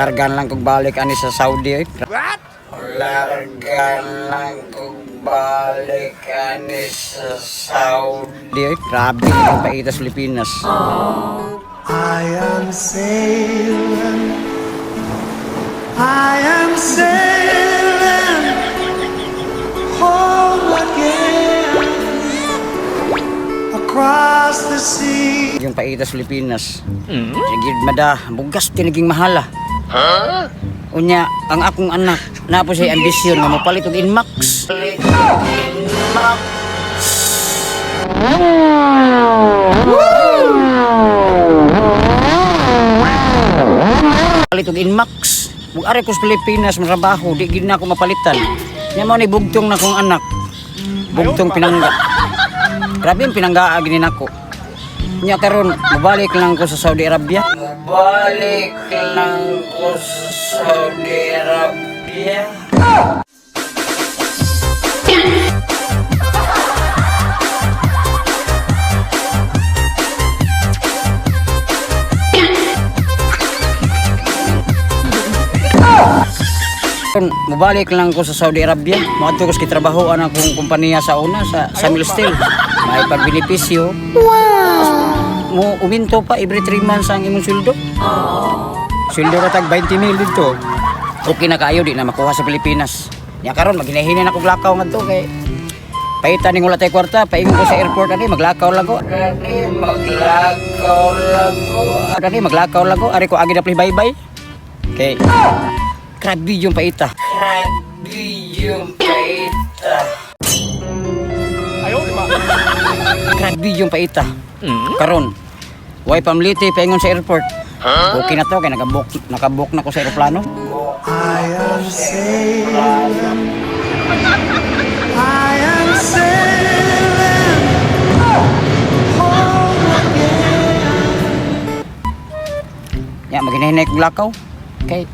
Largan lang kog balik ani sa Saudi. Eh. What? Largan lang kog balik ani sa Saudi. Eh. Grabe ang paita sa Pilipinas. I am sailing. I am sailing home again across the sea. Yung paita sa Pilipinas. Sige, mada, bugas tinaging mahala. Unya, ang akong anak, na po siya ambisyon nga mopalit og Inmax. Inmax. Palit og Inmax. Ug ari ko sa Pilipinas matrabaho, di gid na ako mapalitan. Nya mao ni bugtong na akong anak. Bugtong pinangga. Grabe ang pinanggaa gini nako. Nya karon mobalik lang ko sa Saudi Arabia. Mobalik lang ko sa Saudi Arabia. Karon mobalik lang ko sa Saudi Arabia. Moadto ko sa gitrabahoan akong kompanya sa una sa Samil Steel. May pagbenepisyo. Wow. Mo uminto pa every 3 months ang imong sweldo. Sweldo ra tag 20 mil dito. Okay na kaayo di na makuha sa Pilipinas. Nya karon maghinay-hinay na kog lakaw ngadto kay paitan ning wala tay kwarta, paingon ko sa airport ani maglakaw lang ko. Ani maglakaw lang ko. Ani maglakaw lang ko, ari ko agi na please bye-bye. Kay grabe yung paita. Grabe yung paita. Grabe yung paita. Karon, way pamliti paingon sa airport. Okay na to kay nakabook na ko sa eroplano. I am sailing. I am sailing home again. Ya maghinay-hinay kog lakaw. Kay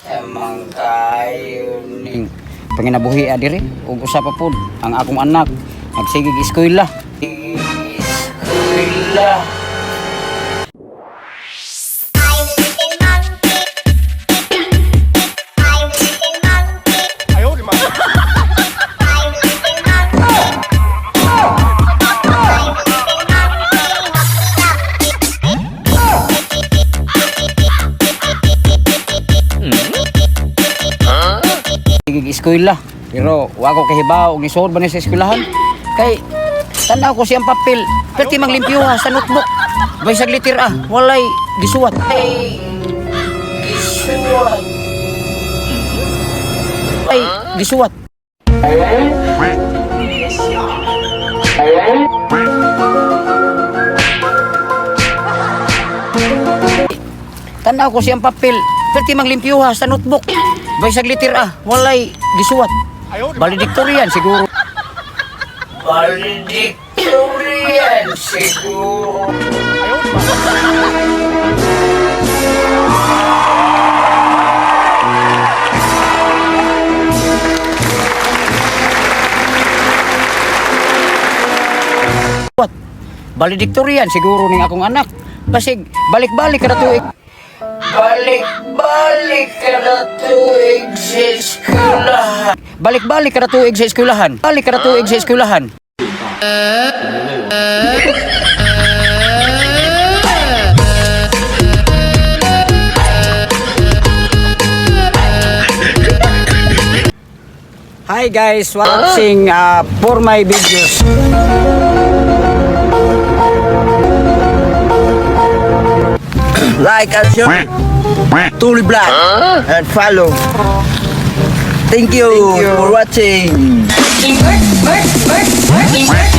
Emang kayo ning panginabuhi adiri ug usa pa pud ang akong anak nagsigig eskwela. Eskwela. Sigig eskwela. Pero wa ko kahibaw og nisuod ba ni sa eskwelahan? Kay tanaw ko siyang papel. Perti maglimpyuha sa notebook. Bisag litir ah, walay gisuwat. Ay gisuwat. Ay gisuwat. Tanaw ko siyang papel. Perti maglimpyuha sa notebook. Bisag litir ah, walay gisuwat. Valedictorian siguro. Valedictorian siguro. What? Valedictorian siguro ning akong anak. Basig balik-balik kada tuig. Balik-balik kada tuig sa eskwelahan. Balik-balik kada tuig sa eskwelahan. Balik kada tuig sa eskwelahan. Hi guys, watching for my videos. Like and share. Tuli Black and follow. Thank you for watching. Bird, bird, bird, bird, bird.